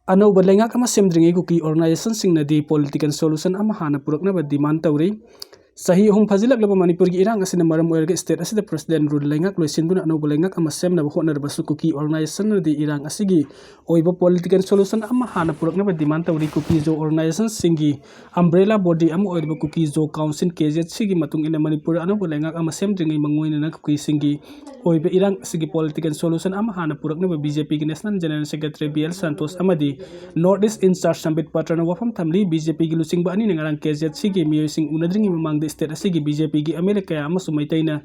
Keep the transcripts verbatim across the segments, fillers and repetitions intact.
ꯑꯅꯧꯕ ꯂꯩꯉꯥꯛ ꯑꯃ ꯁꯦꯝꯗ꯭ꯔꯤꯉꯩ ꯀꯨꯀꯤ organisationꯁꯤꯡꯅꯗꯤ political solution ꯑꯃ ꯍꯥꯟꯅ ꯄꯨꯔꯛꯅꯕ demand ꯇꯧꯔꯤ꯫ ꯆꯍꯤ ꯑꯍꯨꯝ ꯐꯥꯖꯤꯜꯂꯛꯂꯕ ꯃꯅꯤꯄꯨꯔꯒꯤ ꯏꯔꯥꯡ ꯑꯁꯤꯅ ꯃꯔꯝ ꯑꯣꯏꯔꯒ state ꯑꯁꯤꯗ President rule ꯂꯩꯉꯥꯛ ꯂꯣꯏꯁꯤꯟꯗꯨꯅ ꯑꯅꯧꯕ ꯂꯩꯉꯥꯛ ꯑꯃ ꯁꯦꯝꯅꯕ ꯍꯣꯠꯅꯔꯕꯁꯨ ꯀꯨꯀꯤ organisationꯅꯗꯤ ꯏꯔꯥꯡ ꯑꯁꯤꯒꯤ ꯑꯣꯏꯕ political solution ꯑꯃ ꯍꯥꯟꯅ ꯄꯨꯔꯛꯅꯕ demand ꯇꯧꯔꯤ꯫ ꯀꯨꯀꯤ ꯖꯣ organisationꯁꯤꯡꯒꯤ umbrella body ꯑꯃ ꯑꯣꯏꯔꯤꯕ ꯀꯨꯀꯤ ꯖꯣ council, KZCꯒꯤ ꯃꯇꯨꯡ ꯏꯟꯅ ꯃꯅꯤꯄꯨꯔꯗ ꯑꯅꯧꯕ ꯂꯩꯉꯥꯛ ꯑꯃ ꯁꯦꯝꯗ꯭ꯔꯤꯉꯩ ꯃꯥꯡꯑꯣꯏꯅꯅ ꯀꯨꯀꯤꯁꯤꯡꯒꯤ ꯑꯣꯏꯕ ꯏꯔꯥꯡ ꯑꯁꯤꯒꯤ political solution ꯑꯃ ꯍꯥꯟꯅ ꯄꯨꯔꯛꯅꯕ BJPꯒꯤ National General Secretary B L Santosh ꯑꯃꯗꯤ North East in-charge ꯁꯝꯕꯤꯠ ꯄꯥꯇ꯭ꯔꯅ ꯋꯥꯐꯝ ꯊꯝꯂꯤ꯫ BJPꯒꯤ ꯂꯨꯆꯤꯡꯕ ꯑꯅꯤꯅ ꯉꯔꯥꯡ KZCꯒꯤ ꯃꯤꯑꯣꯏꯁꯤꯡ ꯎꯅꯗ꯭ꯔꯤꯉꯩ ꯃꯃꯥꯡꯗ state ꯑꯁꯤꯒꯤ BJPꯒꯤ MLA ꯀꯌꯥ ꯑꯃꯁꯨ ꯃꯩꯇꯩꯅ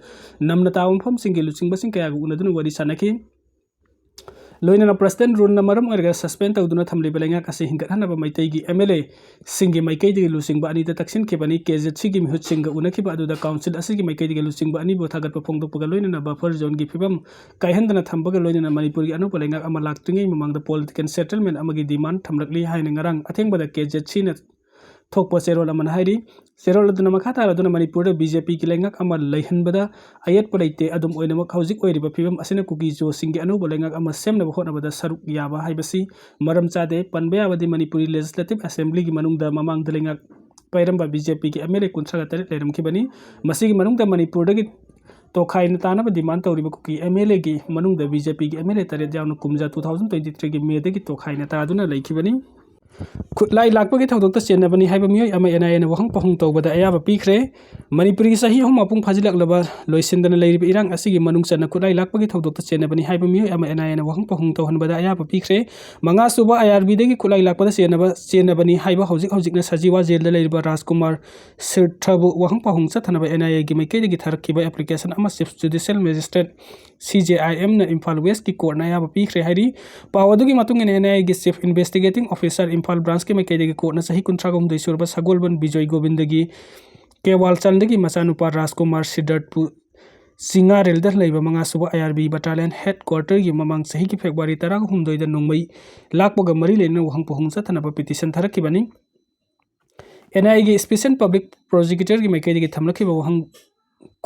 ꯅꯝꯅ ꯇꯥꯕ ꯃꯐꯝꯁꯤꯡꯒꯤ ꯂꯨꯆꯤꯡꯕꯁꯤꯡ ꯀꯌꯥꯒ ꯎꯅꯗꯨꯅ ꯋꯥꯔꯤ ꯁꯥꯅꯈꯤ꯫ ꯂꯣꯏꯅꯅ President ruleꯅ ꯃꯔꯝ ꯑꯣꯏꯔꯒ suspend ꯇꯧꯗꯨꯅ ꯊꯝꯂꯤꯕ ꯂꯩꯉꯥꯛ ꯑꯁꯤ ꯍꯤꯡꯒꯠꯍꯟꯅꯕ ꯃꯩꯇꯩꯒꯤ MLAꯁꯤꯡꯒꯤ ꯃꯥꯏꯀꯩꯗꯒꯤ ꯂꯨꯆꯤꯡꯕ ꯑꯅꯤꯗ ꯇꯛꯁꯤꯟꯈꯤꯕꯅꯤ꯫ KZCꯒꯤ ꯃꯤꯍꯨꯠꯁꯤꯡꯒ ꯎꯅꯈꯤꯕ ꯑꯗꯨꯗ council ꯑꯁꯤꯒꯤ ꯃꯥꯏꯀꯩꯗꯒꯤ ꯂꯨꯆꯤꯡꯕ ꯑꯅꯤꯕꯨ ꯊꯥꯒꯠꯄ ꯐꯣꯡꯗꯣꯛꯄꯒ ꯂꯣꯏꯅꯅ buffer zoneꯒꯤ ꯐꯤꯕꯝ ꯀꯥꯏꯍꯟꯗꯅ ꯊꯝꯕꯒ ꯂꯣꯏꯅꯅ ꯃꯅꯤꯄꯨꯔꯒꯤ ꯑꯅꯧꯕ ꯂꯩꯉꯥꯛ ꯑꯃ ꯂꯥꯛꯇ꯭ꯔꯤꯉꯩ ꯃꯃꯥꯡꯗ political settlement ꯑꯃꯒꯤ demand ꯊꯝꯂꯛꯂꯤ ꯍꯥꯏꯅ ꯉꯔꯥꯡ ꯑꯊꯦꯡꯕꯗ KZCꯅ ꯊꯣꯛꯄ ꯆꯦꯔꯣꯜ ꯑꯃꯅ ꯍꯥꯏꯔꯤ꯫ ꯆꯦꯔꯣꯜ ꯑꯗꯨꯅ ꯃꯈꯥ ꯇꯥꯔꯗꯨꯅ ꯃꯅꯤꯄꯨꯔꯗ BJPꯒꯤ ꯂꯩꯉꯥꯛ ꯑꯃ ꯂꯩꯍꯟꯕꯗ ꯑꯌꯦꯠꯄ ꯂꯩꯇꯦ꯫ ꯑꯗꯨꯝ ꯑꯣꯏꯅꯃꯛ, ꯍꯧꯖꯤꯛ ꯑꯣꯏꯔꯤꯕ ꯐꯤꯕꯝ ꯑꯁꯤꯅ ꯀꯨꯀꯤ ꯖꯣꯁꯤꯡꯒꯤ ꯑꯅꯧꯕ ꯂꯩꯉꯥꯛ ꯑꯃ ꯁꯦꯝꯅꯕ ꯍꯣꯠꯅꯕꯗ ꯁꯔꯨꯛ ꯌꯥꯕ ꯍꯥꯏꯕꯁꯤ ꯃꯔꯝ ꯆꯥꯗꯦ꯫ ꯄꯟꯕ ꯌꯥꯕꯗꯤ ꯃꯅꯤꯄꯨꯔꯤ Legislative Assemblyꯒꯤ ꯃꯅꯨꯡꯗ ꯃꯃꯥꯡꯗ ꯂꯩꯉꯥꯛ ꯄꯥꯏꯔꯝꯕ BJPꯒꯤ MLA ꯀꯨꯟꯊ꯭ꯔꯥꯒ ꯇꯔꯦꯠ ꯂꯩꯔꯝꯈꯤꯕꯅꯤ꯫ ꯃꯁꯤꯒꯤ ꯃꯅꯨꯡꯗ ꯃꯅꯤꯄꯨꯔꯗꯒꯤ ꯇꯣꯈꯥꯏꯅ ꯇꯥꯅꯕ demand ꯇꯧꯔꯤꯕ ꯀꯨꯀꯤ MLAꯒꯤ ꯃꯅꯨꯡꯗ BJPꯒꯤ MLA ꯇꯔꯦꯠ ꯌꯥꯎꯅ ꯀꯨꯝꯖꯥ two thousand twenty threeꯒꯤ Mayꯗꯒꯤ ꯇꯣꯈꯥꯏꯅ ꯇꯥꯗꯨꯅ ꯂꯩꯈꯤꯕꯅꯤ꯫ ꯈꯨꯠꯂꯥꯏ ꯂꯥꯛꯄꯒꯤ ꯊꯧꯗꯣꯛꯇ ꯆꯦꯟꯅꯕꯅꯤ ꯍꯥꯏꯕ ꯃꯤꯑꯣꯏ ꯑꯃ NIAꯅ ꯋꯥꯍꯪ ꯄꯥꯎꯍꯪ ꯇꯧꯕꯗ ꯑꯌꯥꯕ ꯄꯤꯈ꯭ꯔꯦ꯫ ꯃꯅꯤꯄꯨꯔꯒꯤ ꯆꯍꯤ ꯑꯍꯨꯝ ꯃꯄꯨꯡ ꯐꯥꯖꯤꯜꯂꯛꯂꯕ ꯂꯣꯏꯁꯤꯟꯗꯅ ꯂꯩꯔꯤꯕ ꯏꯔꯥꯡ ꯑꯁꯤꯒꯤ ꯃꯅꯨꯡ ꯆꯟꯅ ꯈꯨꯠꯂꯥꯏ ꯂꯥꯛꯄꯒꯤ ꯊꯧꯗꯣꯛꯇ ꯆꯦꯟꯅꯕꯅꯤ ꯍꯥꯏꯕ ꯃꯤꯑꯣꯏ ꯑꯃ NIAꯅ ꯋꯥꯍꯪ ꯄꯥꯎꯍꯪ ꯇꯧꯍꯟꯕꯗ ꯑꯌꯥꯕ ꯄꯤꯈ꯭ꯔꯦ꯫ ꯃꯉꯥꯁꯨꯕ IRBꯗꯒꯤ ꯈꯨꯠꯂꯥꯏ ꯂꯥꯛꯄꯗ ꯆꯦꯟꯅꯕ, ꯆꯦꯟꯅꯕꯅꯤ ꯍꯥꯏꯕ ꯍꯧꯖꯤꯛ ꯍꯧꯖꯤꯛꯅ ꯁꯖꯤꯋꯥ ꯖꯦꯜꯗ ꯂꯩꯔꯤꯕ ꯔꯥꯖꯀꯨꯃꯥꯔ ꯁꯤꯔꯊꯕꯨ ꯋꯥꯍꯪ ꯄꯥꯎꯍꯪ ꯆꯠꯊꯅꯕ NIAꯒꯤ ꯃꯥꯏꯀꯩꯗꯒꯤ ꯊꯥꯔꯛꯈꯤꯕ application ꯑꯃ Chief Judicial Magistrate CJIMꯅ ꯏꯝꯐꯥꯜ Westꯀꯤ courtꯅ ꯑꯌꯥꯕ ꯄꯤꯈ꯭ꯔꯦ ꯍꯥꯏꯔꯤ꯫ ꯄꯥꯎ ꯑꯗꯨꯒꯤ ꯃꯇꯨꯡ ꯏꯟꯅ NIAꯒꯤ Chief Investigating Officer ꯏꯝꯐꯥꯜ branchꯀꯤ ꯃꯥꯏꯀꯩꯗꯒꯤ courtꯅ ꯆꯍꯤ ꯀꯨꯟꯊ꯭ꯔꯥ ꯍꯨꯝꯗꯣꯏ ꯁꯨꯔꯕ ꯁꯒꯣꯜꯕꯟ ꯕꯤꯖꯣꯏ ꯒꯣꯕꯤꯟꯗꯒꯤ ꯀꯦꯋꯥꯜꯆꯟꯗꯒꯤ ꯃꯆꯥꯅꯨꯄꯥ ꯔꯥꯖꯀꯨꯃꯥꯔ ꯁꯤꯗꯔꯠꯄꯨ ꯆꯤꯉꯥꯔꯦꯜꯗ ꯂꯩꯕ ꯃꯉꯥꯁꯨꯕ IRB battalion headquarterꯒꯤ ꯃꯃꯥꯡ ꯆꯍꯤꯒꯤ February ꯇꯔꯥꯍꯨꯝꯗꯣꯏꯗ ꯅꯣꯡꯃꯩ ꯂꯥꯛꯄꯒ ꯃꯔꯤ ꯂꯩꯅꯅ ꯋꯥꯍꯪ ꯄꯥꯎꯍꯪ ꯆꯠꯊꯅꯕ petition ꯊꯥꯔꯛꯈꯤꯕꯅꯤ꯫ NIAꯒꯤ Special Public Prosecutorꯒꯤ ꯃꯥꯏꯀꯩꯗꯒꯤ ꯊꯝꯂꯛꯈꯤꯕ ꯋꯥꯍꯪ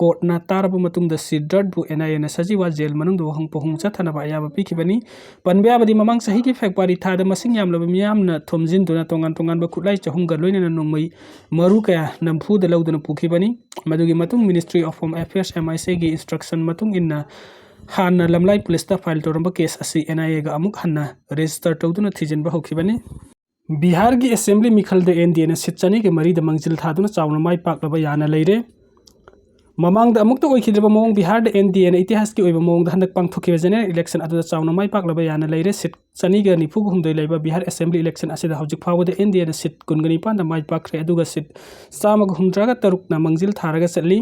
ꯀꯣꯔꯠꯅ ꯇꯥꯔꯕ ꯃꯇꯨꯡꯗ ꯁꯤꯗ꯭ꯔꯠꯕꯨ ꯑꯦꯟ ꯑꯥꯏ ꯑꯦꯅ ꯁꯖꯤꯋꯥ ꯖꯦꯜ ꯃꯅꯨꯡꯗ ꯋꯥꯍꯪ ꯄꯥꯎꯍꯨꯝ ꯆꯠꯊꯅꯕ ꯑꯌꯥꯕ ꯄꯤꯈꯤꯕꯅꯤ꯫ ꯄꯟꯕ ꯌꯥꯕꯗꯤ, ꯃꯃꯥꯡ ꯆꯍꯤꯒꯤ ꯐꯦꯕ꯭ꯔꯨꯋꯥꯔꯤ ꯊꯥꯗ ꯃꯁꯤꯡ ꯌꯥꯝꯂꯕ ꯃꯤꯌꯥꯝꯅ ꯊꯣꯝꯖꯤꯟꯗꯨꯅ ꯇꯣꯉꯥꯟ ꯇꯣꯉꯥꯟꯕ ꯈꯨꯠꯂꯥꯏ ꯆꯍꯨꯝꯒ ꯂꯣꯏꯅꯅ ꯅꯣꯡꯃꯩ ꯃꯔꯨ ꯀꯌꯥ ꯅꯝꯐꯨꯗ ꯂꯧꯗꯨꯅ ꯄꯨꯈꯤꯕꯅꯤ꯫ ꯃꯗꯨꯒꯤ ꯃꯇꯨꯡ Ministry of Home Affairs, M I C ꯒꯤ instruction ꯃꯇꯨꯡ ꯏꯟꯅ ꯍꯥꯟꯅ ꯂꯝꯂꯥꯏ ꯄꯨꯂꯤꯁꯇ ꯐꯥꯏꯜ ꯇꯧꯔꯝꯕ ꯀꯦꯁ ꯑꯁꯤ ꯑꯦꯟ ꯑꯥꯏ ꯑꯦꯒ ꯑꯃꯨꯛ ꯍꯟꯅ ꯔꯦꯖꯤꯁꯇꯔ ꯇꯧꯗꯨꯅ ꯊꯤꯖꯤꯟꯕ ꯍꯧꯈꯤꯕꯅꯤ꯫ ꯕꯤꯍꯥꯔꯒꯤ ꯑꯦꯁꯦꯝꯕ꯭ꯂꯤ ꯃꯤꯈꯜꯗ ꯑꯦꯟ ꯗꯤ ꯑꯦꯅ ꯁꯤꯠ ꯆꯅꯤꯒ ꯃꯔꯤꯗ ꯃꯥꯡꯖꯤꯜ ꯊꯥꯗꯨꯅ ꯆꯥꯎꯅ ꯃꯥꯏ ꯄꯥꯛꯂꯕ ꯌꯥꯅ ꯂꯩꯔꯦ꯫ ꯃꯃꯥꯡꯗ ꯑꯃꯨꯛꯇ ꯑꯣꯏꯈꯤꯗ꯭ꯔꯤꯕ ꯃꯑꯣꯡ ꯕꯤꯍꯥꯔꯗ ꯑꯦꯟ ꯗꯤ ꯑꯦꯅ ꯏꯇꯤꯍꯥꯁꯀꯤ ꯑꯣꯏꯕ ꯃꯑꯣꯡꯗ ꯍꯟꯗꯛ ꯄꯥꯡꯊꯣꯛꯈꯤꯕ ꯖꯦꯅꯔꯦꯜ ꯏꯂꯦꯛꯁꯟ ꯑꯗꯨꯗ ꯆꯥꯎꯅ ꯃꯥꯏ ꯄꯥꯛꯂꯕ ꯌꯥꯅ ꯂꯩꯔꯦ꯫ ꯁꯤꯠ ꯆꯅꯤꯒ ꯅꯤꯐꯨꯒ ꯍꯨꯝꯗꯣꯏ ꯂꯩꯕ ꯕꯤꯍꯥꯔ ꯑꯦꯁꯦꯝꯕ꯭ꯂꯤ ꯏꯂꯦꯛꯁꯟ ꯑꯁꯤꯗ ꯍꯧꯖꯤꯛ ꯐꯥꯎꯕꯗ ꯑꯦꯟ ꯗꯤ ꯑꯦꯅ ꯁꯤꯠ ꯀꯨꯟꯒ ꯅꯤꯄꯥꯟꯗ ꯃꯥꯏ ꯄꯥꯛꯈ꯭ꯔꯦ, ꯑꯗꯨꯒ ꯁꯤꯠ ꯆꯥꯝꯃꯒ ꯍꯨꯝꯗ꯭ꯔꯥꯒ ꯇꯔꯨꯛꯅ ꯃꯥꯡꯖꯤꯜ ꯊꯥꯔꯒ ꯆꯠꯂꯤ꯫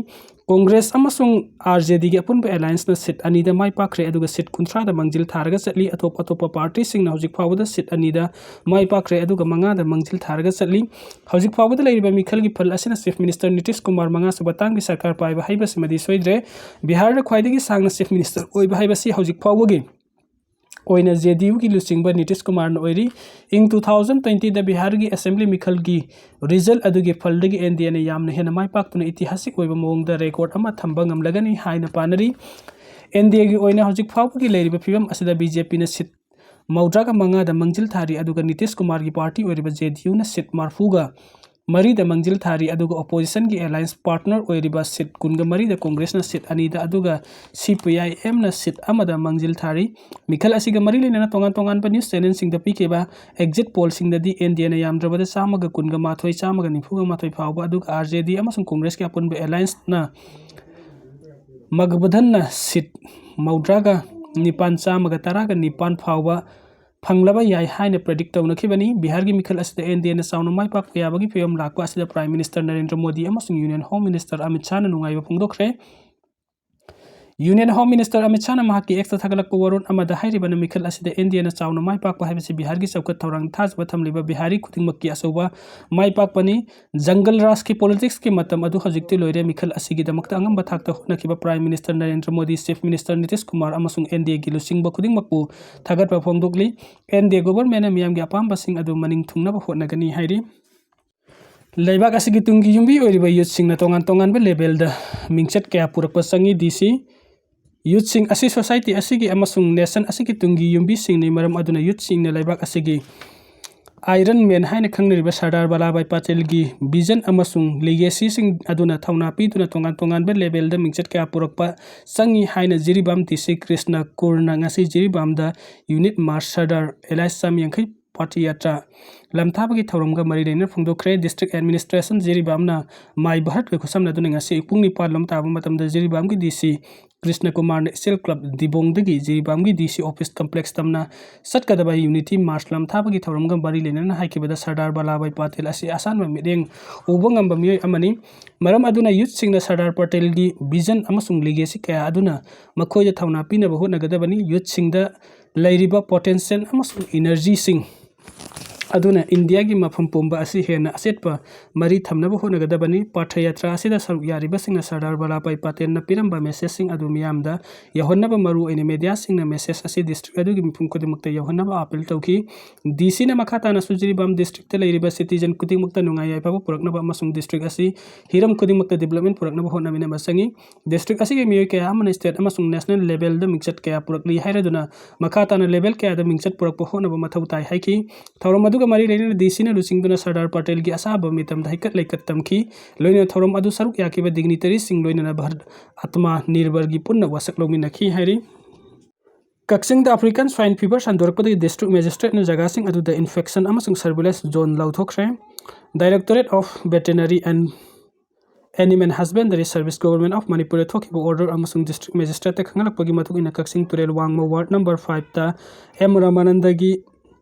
ꯀꯣꯡꯒ꯭ꯔꯦꯁ ꯑꯃꯁꯨꯡ ꯑꯥꯔ ꯖꯦ ꯗꯤꯒꯤ ꯑꯄꯨꯟꯕ ꯑꯦꯂꯥꯌꯟꯁꯅ ꯁꯤꯠ ꯑꯅꯤꯗ ꯃꯥꯏ ꯄꯥꯛꯈ꯭ꯔꯦ, ꯑꯗꯨꯒ ꯁꯤꯠ ꯀꯨꯟꯊ꯭ꯔꯥꯗ ꯃꯥꯡꯖꯤꯜ ꯊꯥꯔꯒ ꯆꯠꯂꯤ꯫ ꯑꯇꯣꯞ ꯑꯇꯣꯞꯄ ꯄꯥꯔꯇꯤꯁꯤꯡꯅ ꯍꯧꯖꯤꯛ ꯐꯥꯎꯕꯗ ꯁꯤꯠ ꯑꯅꯤꯗ ꯃꯥꯏ ꯄꯥꯛꯈ꯭ꯔꯦ, ꯑꯗꯨꯒ ꯃꯉꯥꯗ ꯃꯥꯡꯖꯤꯜ ꯊꯥꯔꯒ ꯆꯠꯂꯤ꯫ ꯍꯧꯖꯤꯛ ꯐꯥꯎꯕꯗ ꯂꯩꯔꯤꯕ ꯃꯤꯈꯜꯒꯤ ꯐꯜ ꯑꯁꯤꯅ ꯆꯤꯐ ꯃꯤꯅꯤꯁꯇꯔ ꯅꯤꯇꯤꯁ ꯀꯨꯃꯥꯔ ꯃꯉꯥ ꯁꯨꯕ ꯇꯥꯝꯒꯤ ꯁꯔꯀꯥꯔ ꯄꯥꯏꯕ ꯍꯥꯏꯕꯁꯤꯃꯗꯤ ꯁꯣꯏꯗ꯭ꯔꯦ꯫ ꯕꯤꯍꯥꯔꯗ ꯈ꯭ꯋꯥꯏꯗꯒꯤ ꯁꯥꯡꯅ ꯆꯤꯐ ꯃꯤꯅꯤꯁꯇꯔ ꯑꯣꯏꯕ ꯍꯥꯏꯕꯁꯤ ꯍꯧꯖꯤꯛ ꯐꯥꯎꯕꯒꯤ ꯑꯣꯏꯅ ꯖꯦ ꯗꯤ ꯌꯨꯒꯤ ꯂꯨꯆꯤꯡꯕ ꯅꯤꯇꯤꯁ ꯀꯨꯃꯥꯔꯅ ꯑꯣꯏꯔꯤ꯫ ꯏꯪ two thousand twentyꯗ ꯕꯤꯍꯥꯔꯒꯤ ꯑꯦꯁꯦꯝꯕ꯭ꯂꯤ ꯃꯤꯈꯜꯒꯤ ꯔꯤꯖꯜ ꯑꯗꯨꯒꯤ ꯐꯜꯗꯒꯤ ꯑꯦꯟ ꯗꯤ ꯑꯦꯅ ꯌꯥꯝꯅ ꯍꯦꯟꯅ ꯃꯥꯏ ꯄꯥꯛꯇꯨꯅ ꯏꯇꯤꯍꯥꯁꯤꯛ ꯑꯣꯏꯕ ꯃꯑꯣꯡꯗ ꯔꯦꯀꯣꯔꯗ ꯑꯃ ꯊꯝꯕ ꯉꯝꯂꯒꯅꯤ ꯍꯥꯏꯅ ꯄꯥꯅꯔꯤ꯫ ꯑꯦꯟ ꯗꯤ ꯑꯦꯒꯤ ꯑꯣꯏꯅ ꯍꯧꯖꯤꯛ ꯐꯥꯎꯕꯒꯤ ꯂꯩꯔꯤꯕ ꯐꯤꯕꯝ ꯑꯁꯤꯗ ꯕꯤ ꯖꯦ ꯄꯤꯅ ꯁꯤꯠ ꯃꯧꯗ꯭ꯔꯥꯒ ꯃꯉꯥꯗ ꯃꯥꯡꯖꯤꯜ ꯊꯥꯔꯤ, ꯑꯗꯨꯒ ꯅꯤꯇꯤꯁ ꯀꯨꯃꯥꯔꯒꯤ ꯄꯥꯔꯇꯤ ꯑꯣꯏꯔꯤꯕ ꯖꯦ ꯗꯤ ꯌꯨꯅ ꯁꯤꯠ ꯃꯔꯐꯨꯒ ꯃꯔꯤꯗ ꯃꯥꯡꯖꯤꯜ ꯊꯥꯔꯤ, ꯑꯗꯨꯒ ꯑꯣꯄꯣꯖꯤꯁꯟꯒꯤ ꯑꯦꯂꯥꯌꯟꯁ ꯄꯥꯔꯠꯅꯔ ꯑꯣꯏꯔꯤꯕ ꯁꯤꯠ ꯀꯨꯟꯒ ꯃꯔꯤꯗ ꯀꯣꯡꯒ꯭ꯔꯦꯁꯅ ꯁꯤꯠ ꯑꯅꯤꯗ, ꯑꯗꯨꯒ ꯁꯤ ꯄꯤ ꯑꯥꯏ ꯑꯦꯝꯅ ꯁꯤꯠ ꯑꯃꯗ ꯃꯥꯡꯖꯤꯜ ꯊꯥꯔꯤ꯫ ꯃꯤꯈꯜ ꯑꯁꯤꯒ ꯃꯔꯤ ꯂꯩꯅꯅ ꯇꯣꯉꯥꯟ ꯇꯣꯉꯥꯟꯕ ꯅ꯭ꯌꯨꯁ ꯆꯦꯅꯦꯜꯁꯤꯡꯗ ꯄꯤꯈꯤꯕ ꯑꯦꯛꯖꯤꯠ ꯄꯣꯜꯁꯤꯡꯗꯗꯤ ꯑꯦꯟ ꯗꯤ ꯑꯦꯅ ꯌꯥꯝꯗ꯭ꯔꯕꯗ ꯆꯥꯝꯃꯒ ꯀꯨꯟꯒ ꯃꯥꯊꯣꯏ, ꯆꯥꯝꯃꯒ ꯅꯤꯐꯨꯒ ꯃꯥꯊꯣꯏ ꯐꯥꯎꯕ, ꯑꯗꯨꯒ ꯑꯥꯔ ꯖꯦ ꯗꯤ ꯑꯃꯁꯨꯡ ꯀꯣꯡꯒ꯭ꯔꯦꯁꯀꯤ ꯑꯄꯨꯟꯕ ꯑꯦꯂꯥꯌꯟꯁꯅ ꯃꯒꯕꯙꯟꯅ ꯁꯤꯠ ꯃꯧꯗ꯭ꯔꯥꯒ ꯅꯤꯄꯥꯟ, ꯆꯥꯝꯃꯒ ꯇꯔꯥꯒ ꯅꯤꯄꯥꯟ ꯐꯥꯎꯕ ꯐꯪꯂꯕ ꯌꯥꯏ ꯍꯥꯏꯅ ꯄ꯭ꯔꯦꯗꯤꯛ ꯇꯧꯅꯈꯤꯕꯅꯤ꯫ ꯕꯤꯍꯥꯔꯒꯤ ꯃꯤꯈꯜ ꯑꯁꯤꯗ ꯑꯦꯟ ꯗꯤ ꯑꯦꯅ ꯆꯥꯎꯅ ꯃꯥꯏ ꯄꯥꯛꯄ ꯌꯥꯕꯒꯤ ꯐꯤꯕꯝ ꯂꯥꯛꯄ ꯑꯁꯤꯗ ꯄ꯭ꯔꯥꯏꯝ ꯃꯤꯅꯤꯁꯇꯔ ꯅꯔꯦꯟꯗ꯭ꯔ ꯃꯣꯗꯤ ꯑꯃꯁꯨꯡ ꯌꯨꯅꯤꯌꯟ ꯍꯣꯝ ꯃꯤꯅꯤꯁꯇꯔ ꯑꯃꯤꯠ ꯁꯥꯍꯅ ꯅꯨꯡꯉꯥꯏꯕ ꯐꯣꯡꯗꯣꯛꯈ꯭ꯔꯦ꯫ ꯌꯨꯅꯤꯌꯟ ꯍꯣꯝ ꯃꯤꯅꯤꯁꯇꯔ ꯑꯃꯤꯠ ꯁꯥꯍꯅ ꯃꯍꯥꯛꯀꯤ ꯑꯦꯛꯁꯇ ꯊꯥꯒꯠꯂꯛꯄ ꯋꯥꯔꯣꯜ ꯑꯃꯗ ꯍꯥꯏꯔꯤꯕꯅ, ꯃꯤꯈꯜ ꯑꯁꯤꯗ ꯑꯦꯟ ꯗꯤ ꯑꯦꯅ ꯆꯥꯎꯅ ꯃꯥꯏ ꯄꯥꯛꯄ ꯍꯥꯏꯕꯁꯤ ꯕꯤꯍꯥꯔꯒꯤ ꯆꯥꯎꯈꯠ ꯊꯧꯔꯥꯡ ꯊꯥꯖꯕ ꯊꯝꯂꯤꯕ ꯕꯤꯍꯥꯔꯤ ꯈꯨꯗꯤꯡꯃꯛꯀꯤ ꯑꯆꯧꯕ ꯃꯥꯏ ꯄꯥꯛꯄꯅꯤ꯫ ꯖꯪꯒꯜ ꯔꯥꯖꯀꯤ ꯄꯣꯂꯤꯇꯤꯛꯁꯀꯤ ꯃꯇꯝ ꯑꯗꯨ ꯍꯧꯖꯤꯛꯇꯤ ꯂꯣꯏꯔꯦ꯫ ꯃꯤꯈꯜ ꯑꯁꯤꯒꯤꯗꯃꯛꯇ ꯑꯉꯝꯕ ꯊꯥꯛꯇ ꯍꯣꯠꯅꯈꯤꯕ prime minister Narendra Modi, chief minister Nitish Kumar ꯑꯃꯁꯨꯡ ꯑꯦꯟ ꯗꯤ ꯑꯦꯒꯤ ꯂꯨꯆꯤꯡꯕ ꯈꯨꯗꯤꯡꯃꯛꯄꯨ ꯊꯥꯒꯠꯄ ꯐꯣꯡꯗꯣꯛꯂꯤ꯫ ꯑꯦꯟ ꯗꯤ ꯑꯦ ꯒꯣꯚꯔꯟꯃꯦꯟꯅ ꯃꯤꯌꯥꯝꯒꯤ ꯑꯄꯥꯝꯕꯁꯤꯡ ꯑꯗꯨ ꯃꯅꯤꯡ ꯊꯨꯡꯅꯕ ꯍꯣꯠꯅꯒꯅꯤ ꯍꯥꯏꯔꯤ꯫ ꯂꯩꯕꯥꯛ ꯑꯁꯤꯒꯤ ꯇꯨꯡꯒꯤ ꯌꯨꯝꯕꯤ ꯑꯣꯏꯔꯤꯕ ꯌꯨꯠꯁꯤꯡꯅ ꯇꯣꯉꯥꯟ ꯇꯣꯉꯥꯟꯕ ꯂꯦꯚꯦꯜꯗ ꯃꯤꯡꯆꯠ ꯀꯌꯥ ꯄꯨꯔꯛꯄ ꯆꯪꯏ꯫ ꯗꯤ ꯁꯤ, ꯌꯨꯠꯁꯤꯡ ꯑꯁꯤ ꯁꯣꯁꯥꯏꯇꯤ ꯑꯁꯤꯒꯤ ꯑꯃꯁꯨꯡ ꯅꯦꯁꯟ ꯑꯁꯤꯒꯤ ꯇꯨꯡꯒꯤ ꯌꯨꯝꯕꯤꯁꯤꯡꯅꯤ꯫ ꯃꯔꯝ ꯑꯗꯨꯅ ꯌꯨꯠꯁꯤꯡꯅ ꯂꯩꯕꯥꯛ ꯑꯁꯤꯒꯤ ꯑꯥꯏꯔꯟ ꯃꯦꯟ ꯍꯥꯏꯅ ꯈꯪꯅꯔꯤꯕ ꯁꯔꯗꯥꯔ ꯕꯂꯥꯚꯥꯏ ꯄꯥꯇꯦꯜꯒꯤ ꯚꯤꯖꯟ ꯑꯃꯁꯨꯡ ꯂꯤꯒꯦꯁꯤꯁꯤꯡ ꯑꯗꯨꯅ ꯊꯧꯅꯥ ꯄꯤꯗꯨꯅ ꯇꯣꯉꯥꯟ ꯇꯣꯉꯥꯟꯕ ꯂꯦꯚꯦꯜꯗ ꯃꯤꯡꯆꯠ ꯀꯌꯥ ꯄꯨꯔꯛꯄ ꯆꯪꯏ ꯍꯥꯏꯅ ꯖꯤꯔꯤꯕꯥꯝ ꯗꯤ ꯁꯤ ꯀ꯭ꯔꯤꯁꯅ ꯀꯨꯔꯅ ꯉꯁꯤ ꯖꯤꯔꯤꯕꯥꯝꯗ ꯌꯨꯅꯤꯠ ꯃꯥꯔꯁ ꯁꯔꯗꯥꯔ ꯑꯦꯜ ꯑꯥꯏ ꯆꯥꯝ ꯌꯥꯡꯈꯩ ꯄꯥꯊꯌꯥꯇ꯭ꯔꯥ ꯂꯝꯊꯥꯕꯒꯤ ꯊꯧꯔꯝꯒ ꯃꯔꯤ ꯂꯩꯅꯅ ꯐꯣꯡꯗꯣꯛꯈ꯭ꯔꯦ꯫ ꯗꯤꯁꯇ꯭ꯔꯤꯛ ꯑꯦꯗꯃꯤꯅꯤꯁꯇ꯭ꯔꯦꯁꯟ ꯖꯤꯔꯤꯕꯥꯝꯅ ꯃꯥꯏ ꯚꯥꯔꯠꯀ ꯈꯨꯠꯁꯝꯅꯗꯨꯅ ꯉꯁꯤ ꯑꯌꯨꯛ ꯄꯨꯡ ꯅꯤꯄꯥꯟ ꯂꯣꯝ ꯇꯥꯕ ꯃꯇꯝꯗ ꯖꯤꯔꯤꯕꯥꯝꯒꯤ ꯗꯤ ꯁꯤ ꯀ꯭ꯔꯤꯁꯅ ꯀꯨꯃꯥꯔꯅ ꯏꯆꯦꯜ ꯀ꯭ꯂꯕ ꯗꯤꯕꯣꯡꯗꯒꯤ ꯖꯤꯔꯤꯕꯥꯝꯒꯤ ꯗꯤ ꯁꯤ ꯑꯣꯐꯤꯁ ꯀꯝꯄ꯭ꯂꯦꯛꯁ ꯇꯝꯅ ꯆꯠꯀꯗꯕ ꯌꯨꯅꯤꯇꯤ ꯃꯥꯔꯁ ꯂꯝꯊꯥꯕꯒꯤ ꯊꯧꯔꯝꯒ ꯃꯔꯤ ꯂꯩꯅꯅ ꯍꯥꯏꯈꯤꯕꯗ, ꯁꯔꯗꯥꯔ ꯕꯂꯥꯚꯥꯏ ꯄꯥꯇꯦꯜ ꯑꯁꯤ ꯑꯁꯥꯟꯕ ꯃꯤꯠꯌꯦꯡ ꯎꯕ ꯉꯝꯕ ꯃꯤꯑꯣꯏ ꯑꯃꯅꯤ꯫ ꯃꯔꯝ ꯑꯗꯨꯅ ꯌꯨꯠꯁꯤꯡꯅ ꯁꯔꯗꯥꯔ ꯄꯥꯇꯦꯜꯒꯤ ꯚꯤꯖꯟ ꯑꯃꯁꯨꯡ ꯂꯤꯒꯦꯁꯤ ꯀꯌꯥ ꯑꯗꯨꯅ ꯃꯈꯣꯏꯗ ꯊꯧꯅꯥ ꯄꯤꯅꯕ ꯍꯣꯠꯅꯒꯗꯕꯅꯤ꯫ ꯌꯨꯠꯁꯤꯡꯗ ꯂꯩꯔꯤꯕ ꯄꯣꯇꯦꯟꯁꯤꯌꯦꯜ ꯑꯃꯁꯨꯡ ꯏꯅꯔꯖꯤꯁꯤꯡ ꯑꯗꯨꯅ ꯏꯟꯗꯤꯌꯥꯒꯤ ꯃꯐꯝ ꯄꯨꯝꯕ ꯑꯁꯤ ꯍꯦꯟꯅ ꯑꯆꯦꯠꯄ ꯃꯔꯤ ꯊꯝꯅꯕ ꯍꯣꯠꯅꯒꯗꯕꯅꯤ꯫ ꯄꯥꯊꯌꯥꯇ꯭ꯔꯥ ꯑꯁꯤꯗ ꯁꯔꯨꯛ ꯌꯥꯔꯤꯕꯁꯤꯡꯅ ꯁꯔꯗꯥꯔ ꯕꯂꯥꯚꯥꯏ ꯄꯥꯇꯦꯜꯅ ꯄꯤꯔꯝꯕ ꯃꯦꯁꯦꯖꯁꯤꯡ ꯑꯗꯨ ꯃꯤꯌꯥꯝꯗ ꯌꯧꯍꯟꯅꯕ, ꯃꯔꯨꯑꯣꯏꯅ ꯃꯦꯗꯤꯌꯥꯁꯤꯡꯅ ꯃꯦꯁꯦꯖ ꯑꯁꯤ ꯗꯤꯁꯇ꯭ꯔꯤꯛ ꯑꯗꯨꯒꯤ ꯃꯤꯄꯨꯝ ꯈꯨꯗꯤꯡꯃꯛꯇ ꯌꯧꯍꯟꯅꯕ ꯑꯄꯤꯜ ꯇꯧꯈꯤ꯫ ꯗꯤ ꯁꯤꯅ ꯃꯈꯥ ꯇꯥꯅꯁꯨ ꯖꯤꯔꯤꯕꯥꯝ ꯗꯤꯁꯇ꯭ꯔꯤꯛꯇ ꯂꯩꯔꯤꯕ ꯁꯤꯇꯤꯖꯟ ꯈꯨꯗꯤꯡꯃꯛꯇ ꯅꯨꯡꯉꯥꯏ ꯌꯥꯏꯐꯕ ꯄꯨꯔꯛꯅꯕ ꯑꯃꯁꯨꯡ ꯗꯤꯁꯇ꯭ꯔꯤꯛ ꯑꯁꯤ ꯍꯤꯔꯝ ꯈꯨꯗꯤꯡꯃꯛꯇ ꯗꯤꯕꯂꯞꯃꯦꯟ ꯄꯨꯔꯛꯅꯕ ꯍꯣꯠꯅꯃꯤꯟꯅꯕ ꯆꯪꯏ꯫ ꯗꯤꯁꯇ꯭ꯔꯤꯛ ꯑꯁꯤꯒꯤ ꯃꯤꯑꯣꯏ ꯀꯌꯥ ꯑꯃꯅ ꯁ꯭ꯇꯦꯠ ꯑꯃꯁꯨꯡ ꯅꯦꯁꯅꯦꯜ ꯂꯦꯚꯦꯜꯗ ꯃꯤꯡꯆꯠ ꯀꯌꯥ ꯄꯨꯔꯛꯂꯤ ꯍꯥꯏꯔꯗꯨꯅ ꯃꯈꯥ ꯇꯥꯅ ꯂꯦꯚꯦꯜ ꯀꯌꯥꯗ ꯃꯤꯡꯆꯠ ꯄꯨꯔꯛꯄ ꯍꯣꯠꯅꯕ ꯃꯊꯧ ꯇꯥꯏ ꯍꯥꯏꯈꯤ꯫ ꯊꯧꯔꯝ ꯑꯗꯨꯒ ꯃꯔꯤ ꯂꯩꯅꯅ ꯗꯤ ꯁꯤꯅ ꯂꯨꯆꯤꯡꯗꯨꯅ ꯁꯔꯗꯥꯔ ꯄꯥꯇꯦꯜꯒꯤ ꯑꯁꯥꯕ ꯃꯤꯇꯝꯗ ꯍꯩꯀꯠ ꯂꯩꯀꯠ ꯇꯝꯈꯤ꯫ ꯂꯣꯏꯅꯅ ꯊꯧꯔꯝ ꯑꯗꯨ ꯁꯔꯨꯛ ꯌꯥꯈꯤꯕ ꯗꯤꯒꯅꯤꯇꯔꯤꯁꯤꯡ, ꯂꯣꯏꯅꯅ ꯚꯥꯔꯠ ꯑꯇꯃꯥ ꯅꯤꯔꯚꯔꯒꯤ ꯄꯨꯟꯅ ꯋꯥꯁꯛ ꯂꯧꯃꯤꯟꯅꯈꯤ ꯍꯥꯏꯔꯤ꯫ ꯀꯛꯆꯤꯡꯗ ꯑꯐ꯭ꯔꯤꯀꯥꯟ ꯁ꯭ꯋꯥꯏꯟ ꯐꯤꯚꯔ ꯁꯟꯗꯣꯔꯛꯄꯗꯒꯤ ꯗꯤꯁꯇ꯭ꯔꯤꯛ ꯃꯦꯖꯤꯁꯇ꯭ꯔꯦꯠꯅ ꯖꯒꯥꯁꯤꯡ ꯑꯗꯨꯗ ꯏꯟꯐꯦꯛꯁꯟ ꯑꯃꯁꯨꯡ ꯁꯔꯚꯤꯂꯦꯟꯁ ꯖꯣꯟ ꯂꯥꯎꯊꯣꯛꯈ꯭ꯔꯦ꯫ Directorate of Veterinary and Animal Husbandry Service, Government of Manipur ꯊꯣꯛꯈꯤꯕ ꯑꯣꯔꯗꯔ ꯑꯃꯁꯨꯡ ꯗꯤꯁꯇ꯭ꯔꯤꯛ ꯃꯦꯖꯤꯁꯇ꯭ꯔꯦꯠꯇ ꯈꯪꯍꯜꯂꯛꯄꯒꯤ ꯃꯇꯨꯡ ꯏꯟꯅ, ꯀꯛꯆꯤꯡ ꯇꯨꯔꯦꯜ ꯋꯥꯡꯃ ꯋꯥꯔꯗ ꯅꯝꯕꯔ ꯐꯥꯏꯚꯇ ꯑꯦꯝ ꯔꯥꯃꯥꯅꯟꯗꯒꯤ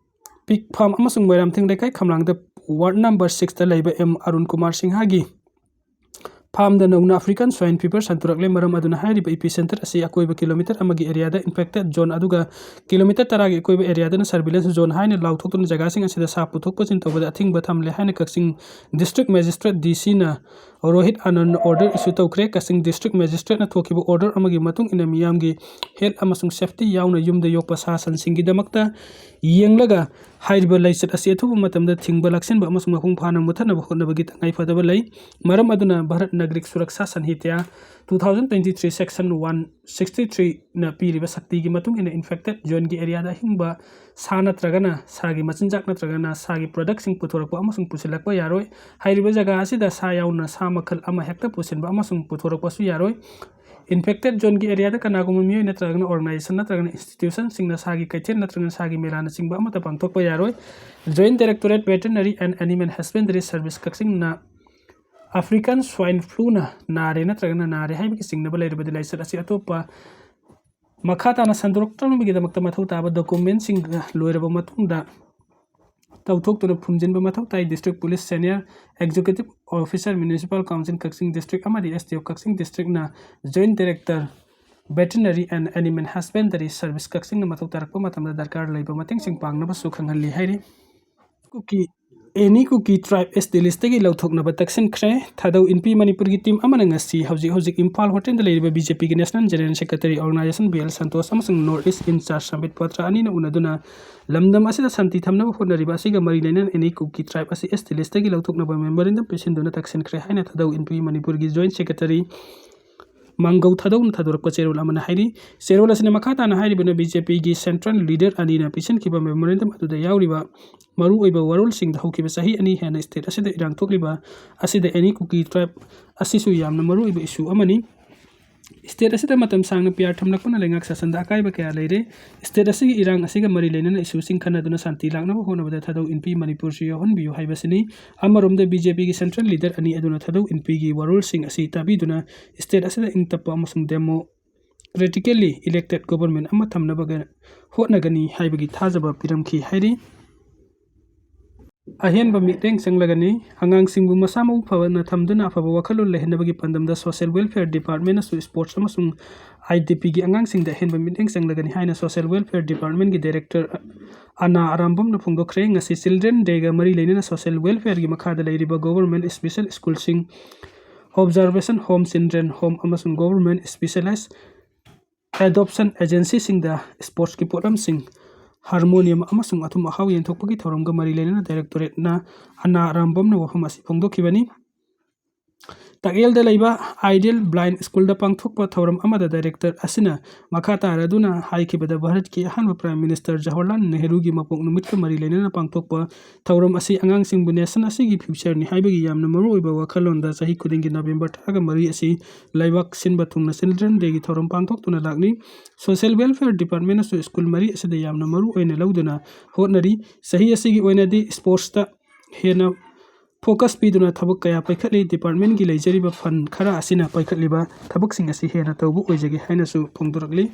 ꯄꯤꯛ ꯐꯥꯝ ꯑꯃꯁꯨꯡ ꯃꯣꯏꯔꯥꯝꯊꯦꯝ ꯂꯩꯀꯥꯏ ꯈꯝꯂꯥꯡꯗ ꯋꯥꯔꯗ ꯅꯝꯕꯔ ꯁꯤꯛꯁꯇ ꯂꯩꯕ ꯑꯦꯝ ꯑꯔꯨꯟ ꯀꯨꯃꯥꯔ ꯁꯤꯡꯍꯒꯤ ꯐꯥꯝꯗ ꯅꯧꯅ ꯑꯐ꯭ꯔꯤꯀꯥꯟ ꯁ꯭ꯋꯥꯏꯟ ꯐꯤꯚꯔ ꯁꯟꯗꯣꯔꯛꯂꯦ꯫ ꯃꯔꯝ ꯑꯗꯨꯅ ꯍꯥꯏꯔꯤꯕ ꯏꯄꯤ ꯁꯦꯟꯇꯔ ꯑꯁꯤ ꯑꯀꯣꯏꯕ ꯀꯤꯂꯣꯃꯤꯇꯔ ꯑꯃꯒꯤ ꯑꯦꯔꯤꯌꯥꯗ ꯏꯟꯐꯦꯛꯇꯦꯠ ꯖꯣꯟ ꯑꯗꯨꯒ ꯀꯤꯂꯣꯃꯤꯇꯔ ꯇꯔꯥꯒꯤ ꯑꯀꯣꯏꯕ ꯑꯦꯔꯤꯌꯥꯗꯅ ꯁꯔꯚꯤꯂꯦꯟꯁ ꯖꯣꯟ ꯍꯥꯏꯅ ꯂꯥꯎꯊꯣꯛꯇꯨꯅ ꯖꯒꯥꯁꯤꯡ ꯑꯁꯤꯗ ꯁꯥ ꯄꯨꯊꯣꯛ ꯄꯨꯁꯤꯟ ꯇꯧꯕꯗ ꯑꯊꯤꯡꯕ ꯊꯝꯂꯦ ꯍꯥꯏꯅ ꯀꯛꯆꯤꯡ ꯗꯤꯁꯇ꯭ꯔꯤꯛ ꯃꯦꯖꯤꯁꯇ꯭ꯔꯦꯠ ꯗꯤ ꯁꯤꯅ ꯔꯣꯍꯤꯠ ꯑꯅꯟꯅ order issue ꯇꯧꯈ꯭ꯔꯦ꯫ ꯀꯛꯆꯤꯡ district magistrateꯅ ꯊꯣꯛꯈꯤꯕ order ꯑꯃꯒꯤ ꯃꯇꯨꯡ ꯏꯟꯅ ꯃꯤꯌꯥꯝꯒꯤ health ꯑꯃꯁꯨꯡ safety ꯌꯥꯎꯅ ꯌꯨꯝꯗ ꯌꯣꯛꯄ ꯁꯥ ꯁꯟꯁꯤꯡꯒꯤꯗꯃꯛꯇ ꯌꯦꯡꯂꯒ ꯍꯥꯏꯔꯤꯕ ꯂꯥꯏꯆꯠ ꯑꯁꯤ ꯑꯊꯨꯕ ꯃꯇꯝꯗ ꯊꯤꯡꯕ ꯂꯥꯛꯁꯤꯟꯕ ꯑꯃꯁꯨꯡ ꯃꯄꯨꯡ ꯐꯥꯅ ꯃꯨꯠꯊꯠꯅꯕ ꯍꯣꯠꯅꯕꯒꯤ ꯇꯉꯥꯏ ꯐꯗꯕ ꯂꯩ꯫ ꯃꯔꯝ ꯑꯗꯨꯅ Bharat ꯅꯥꯒꯔꯤꯛ Suraksha ꯁꯟꯍꯤꯇ꯭ꯌꯥ two thousand twenty three section one sixty threeꯅ ꯄꯤꯔꯤꯕ ꯁꯛꯇꯤꯒꯤ ꯃꯇꯨꯡ ꯏꯟꯅ infected zoneꯒꯤ areaꯗ ꯑꯍꯤꯡꯕ ꯁꯥ ꯅꯠꯇ꯭ꯔꯒꯅ ꯁꯥꯒꯤ ꯃꯆꯤꯟꯖꯥꯛ ꯅꯠꯇ꯭ꯔꯒꯅ ꯁꯥꯒꯤ productꯁꯤꯡ ꯄꯨꯊꯣꯔꯛꯄ ꯑꯃꯁꯨꯡ ꯄꯨꯁꯤꯜꯂꯛꯄ ꯌꯥꯔꯣꯏ꯫ ꯍꯥꯏꯔꯤꯕ ꯖꯒꯥ ꯑꯁꯤꯗ ꯁꯥ ꯌꯥꯎꯅ ꯁꯥ ꯃꯈꯜ ꯑꯃ ꯍꯦꯛꯇ ꯄꯨꯁꯤꯟꯕ ꯑꯃꯁꯨꯡ ꯄꯨꯊꯣꯔꯛꯄꯁꯨ ꯌꯥꯔꯣꯏ꯫ Infected zoneꯒꯤ areaꯗ ꯀꯅꯥꯒꯨꯝꯕ ꯃꯤꯑꯣꯏ ꯅꯠꯇ꯭ꯔꯒꯅ organizationꯅ ꯁꯥꯒꯤ ꯀꯩꯊꯦꯜ ꯅꯠꯇ꯭ꯔꯒꯅ ꯁꯥꯒꯤ ꯃꯦꯂꯥꯅꯆꯤꯡꯕ ꯑꯃꯠꯇ ꯄꯥꯡꯊꯣꯛꯄ ꯌꯥꯔꯣꯏ꯫ Joint Directorate Veterinary and Animal Husbandry Service ꯀꯛꯆꯤꯡꯅ African swine fluꯅ ꯅꯥꯔꯦ ꯅꯠꯇ꯭ꯔꯒꯅ ꯅꯥꯔꯦ ꯍꯥꯏꯕꯒꯤ ꯆꯤꯡꯅꯕ ꯂꯩꯔꯕꯗꯤ ꯂꯥꯏꯆꯠ ꯑꯁꯤ ꯑꯇꯣꯞꯄ ꯃꯈꯥ ꯇꯥꯅ ꯁꯟꯗꯣꯔꯛꯇꯅꯕꯒꯤꯗꯃꯛꯇ ꯃꯊꯧ ꯇꯥꯕ documentꯁꯤꯡ ꯂꯣꯏꯔꯕ ꯃꯇꯨꯡꯗ ꯇꯧꯊꯣꯛꯇꯨꯅ ꯐꯨꯝꯖꯤꯟꯕ ꯃꯊꯧ ꯇꯥꯏ꯫ District Police Senior Executive Officer, Municipal Council ꯀꯛꯆꯤꯡ district ꯑꯃꯗꯤ SDO Kakching districtꯅ Joint Director Veterinary and Animal Husbandry Service ꯀꯛꯆꯤꯡꯅ ꯃꯊꯧ ꯇꯥꯔꯛꯄ ꯃꯇꯝꯗ ꯗꯔꯀꯥꯔ ꯂꯩꯕ ꯃꯇꯦꯡꯁꯤꯡ ꯄꯥꯡꯅꯕꯁꯨ ꯈꯪꯍꯜꯂꯤ ꯍꯥꯏꯔꯤ꯫ ꯀꯨꯀꯤ, any Kuki tribe ST listꯇꯒꯤ ꯂꯧꯊꯣꯛꯅꯕ ꯇꯛꯁꯤꯟꯈ꯭ꯔꯦ꯫ ꯊꯥꯗꯧ ꯏꯟꯄꯤ ꯃꯅꯤꯄꯨꯔꯒꯤ team ꯑꯃꯅ ꯉꯁꯤ ꯍꯧꯖꯤꯛ ꯍꯧꯖꯤꯛ ꯏꯝꯐꯥꯜ hotelꯗ ꯂꯩꯔꯤꯕ BJPꯒꯤ National General Secretary, Organization B L Santosh ꯑꯃꯁꯨꯡ North East in-charge ꯁꯝꯕꯤꯠ ꯄꯇ꯭ꯔ ꯑꯅꯤꯅ ꯎꯅꯗꯨꯅ ꯂꯝꯗꯝ ꯑꯁꯤꯗ ꯁꯥꯟꯇꯤ ꯊꯝꯅꯕ ꯍꯣꯠꯅꯔꯤꯕ ꯑꯁꯤꯒ ꯃꯔꯤ ꯂꯩꯅꯅ any Kuki tribe ꯑꯁꯤ ST listꯇꯒꯤ ꯂꯧꯊꯣꯛꯅꯕ memorandum ꯄꯤꯁꯤꯟꯗꯨꯅ ꯇꯛꯁꯤꯟꯈ꯭ꯔꯦ ꯍꯥꯏꯅ ꯊꯥꯗꯧ ꯏꯟꯄꯤ ꯃꯅꯤꯄꯨꯔꯒꯤ Joint Secretary ꯃꯥꯡꯒꯧ ꯊꯥꯗꯧꯅ ꯊꯥꯗꯣꯔꯛꯄ ꯆꯦꯔꯣꯜ ꯑꯃꯅ ꯍꯥꯏꯔꯤ꯫ ꯆꯦꯔꯣꯜ ꯑꯁꯤꯅ ꯃꯈꯥ ꯇꯥꯅ ꯍꯥꯏꯔꯤꯕꯅ BJPꯒꯤ central leader ꯑꯅꯤꯅ ꯄꯤꯁꯤꯟꯈꯤꯕ memorandum ꯑꯗꯨꯗ ꯌꯥꯎꯔꯤꯕ ꯃꯔꯨꯑꯣꯏꯕ ꯋꯥꯔꯣꯜꯁꯤꯡꯗ ꯍꯧꯈꯤꯕ ꯆꯍꯤ ꯑꯅꯤ ꯍꯦꯟꯅ state ꯑꯁꯤꯗ ꯏꯔꯥꯡ ꯊꯣꯛꯂꯤꯕ ꯑꯁꯤꯗ any Kuki tribe ꯑꯁꯤꯁꯨ ꯌꯥꯝꯅ ꯃꯔꯨꯑꯣꯏꯕ issue ꯑꯃꯅꯤ꯫ State ꯑꯁꯤꯗ ꯃꯇꯝ ꯁꯥꯡꯅ PR ꯊꯝꯂꯛꯄꯅ ꯂꯩꯉꯥꯛ ꯁꯥꯁꯟꯗ ꯑꯀꯥꯏꯕ ꯀꯌꯥ ꯂꯩꯔꯦ꯫ State ꯑꯁꯤꯒꯤ ꯏꯔꯥꯡ ꯑꯁꯤꯒ ꯃꯔꯤ ꯂꯩꯅꯅ issueꯁꯤꯡ ꯈꯟꯅꯗꯨꯅ ꯁꯥꯟꯇꯤ ꯂꯥꯛꯅꯕ ꯍꯣꯠꯅꯕꯗ ꯊꯥꯗꯧ ꯏꯟꯄꯤ ꯃꯅꯤꯄꯨꯔꯁꯨ ꯌꯥꯎꯍꯟꯕꯤꯌꯨ ꯍꯥꯏꯕꯁꯤꯅꯤ꯫ ꯑꯃꯔꯣꯝꯗ BJPꯒꯤ central leader ꯑꯅꯤ ꯑꯗꯨꯅ ꯊꯥꯗꯧ ꯏꯟꯄꯤꯒꯤ ꯋꯥꯔꯣꯜꯁꯤꯡ ꯑꯁꯤ ꯇꯥꯕꯤꯗꯨꯅ state ꯑꯁꯤꯗ ꯏꯪ ꯇꯞꯄ ꯑꯃꯁꯨꯡ democratically elected government ꯑꯃ ꯊꯝꯅꯕ ꯍꯣꯠꯅꯒꯅꯤ ꯍꯥꯏꯕꯒꯤ ꯊꯥꯖꯕ ꯄꯤꯔꯝꯈꯤ ꯍꯥꯏꯔꯤ꯫ ꯑꯍꯦꯟꯕ ꯃꯤꯠꯌꯦꯡ ꯆꯪꯂꯒꯅꯤ꯫ ꯑꯉꯥꯡꯁꯤꯡꯕꯨ ꯃꯁꯥ ꯃꯎ ꯐꯅ ꯊꯝꯗꯨꯅ ꯑꯐꯕ ꯋꯥꯈꯜꯂꯣꯟ ꯂꯩꯍꯟꯅꯕꯒꯤ ꯄꯥꯟꯗꯝꯗ Social Welfare Departmentꯅꯁꯨ sports ꯑꯃꯁꯨꯡ IDPꯒꯤ ꯑꯉꯥꯡꯁꯤꯡꯗ ꯑꯍꯦꯟꯕ ꯃꯤꯠꯌꯦꯡ ꯆꯪꯂꯒꯅꯤ ꯍꯥꯏꯅ Social Welfare Departmentꯀꯤ director ꯑꯅꯥ ꯑꯔꯥꯝꯕꯝꯅ ꯐꯣꯡꯗꯣꯛꯈ꯭ꯔꯦ꯫ ꯉꯁꯤ Children Dayꯒ ꯃꯔꯤ ꯂꯩꯅꯅ Social Welfareꯒꯤ ꯃꯈꯥꯗ ꯂꯩꯔꯤꯕ government special schoolꯁꯤꯡ Observation Home, Children Home ꯑꯃꯁꯨꯡ Government Specialized Adoption Agencyꯁꯤꯡꯗ sportsꯀꯤ ꯄꯣꯠꯂꯝꯁꯤꯡ, harmonium ꯑꯃꯁꯨꯡ ꯑꯊꯨꯝ ꯑꯍꯥꯎ ꯌꯦꯟꯊꯣꯛꯄꯒꯤ ꯊꯧꯔꯝꯒ ꯃꯔꯤ ꯂꯩꯅꯅ directorateꯅ ꯑꯅꯥ ꯑꯔꯥꯝꯕꯝꯅ ꯋꯥꯐꯝ ꯑꯁꯤ ꯐꯣꯡꯗꯣꯛꯈꯤꯕꯅꯤ꯫ ꯇꯥꯛꯌꯦꯜꯗ ꯂꯩꯕ Ideal Blind Schoolꯗ ꯄꯥꯡꯊꯣꯛꯄ ꯊꯧꯔꯝ ꯑꯃꯗ director ꯑꯁꯤꯅ ꯃꯈꯥ ꯇꯥꯔꯗꯨꯅ ꯍꯥꯏꯈꯤꯕꯗ, ꯚꯥꯔꯠꯀꯤ ꯑꯍꯥꯟꯕ Prime Minister ꯖꯋꯥꯍꯔꯂꯥꯜ ꯅꯦꯍꯔꯨꯒꯤ ꯃꯄꯣꯛ ꯅꯨꯃꯤꯠꯀ ꯃꯔꯤ ꯂꯩꯅꯅ ꯄꯥꯡꯊꯣꯛꯄ ꯊꯧꯔꯝ ꯑꯁꯤ ꯑꯉꯥꯡꯁꯤꯡꯕꯨ nation ꯑꯁꯤꯒꯤ futureꯅꯤ ꯍꯥꯏꯕꯒꯤ ꯌꯥꯝꯅ ꯃꯔꯨꯑꯣꯏꯕ ꯋꯥꯈꯜꯂꯣꯟꯗ ꯆꯍꯤ ꯈꯨꯗꯤꯡꯒꯤ November ꯇꯔꯥꯒ ꯃꯔꯤ ꯑꯁꯤ ꯂꯩꯕꯥꯛ ꯁꯤꯟꯕ ꯊꯨꯡꯅ Children Dayꯒꯤ ꯊꯧꯔꯝ ꯄꯥꯡꯊꯣꯛꯇꯨꯅ ꯂꯥꯛꯂꯤ꯫ Social Welfare Departmentꯅꯁꯨ school ꯃꯔꯤ ꯑꯁꯤꯗ ꯌꯥꯝꯅ ꯃꯔꯨ ꯑꯣꯏꯅ ꯂꯧꯗꯨꯅ ꯍꯣꯠꯅꯔꯤ꯫ ꯆꯍꯤ ꯑꯁꯤꯒꯤ ꯑꯣꯏꯅꯗꯤ sportsꯇ ꯍꯦꯟꯅ focus ꯄꯤꯗꯨꯅ ꯊꯕꯛ ꯀꯌꯥ ꯄꯥꯏꯈꯠꯂꯤ꯫ Departmentꯀꯤ ꯂꯩꯖꯔꯤꯕ fund ꯈꯔ ꯑꯁꯤꯅ ꯄꯥꯏꯈꯠꯂꯤꯕ ꯊꯕꯛꯁꯤꯡ ꯑꯁꯤ ꯍꯦꯟꯅ ꯇꯧꯕ ꯑꯣꯏꯖꯒꯦ ꯍꯥꯏꯅꯁꯨ ꯐꯣꯡꯗꯣꯔꯛꯂꯤ꯫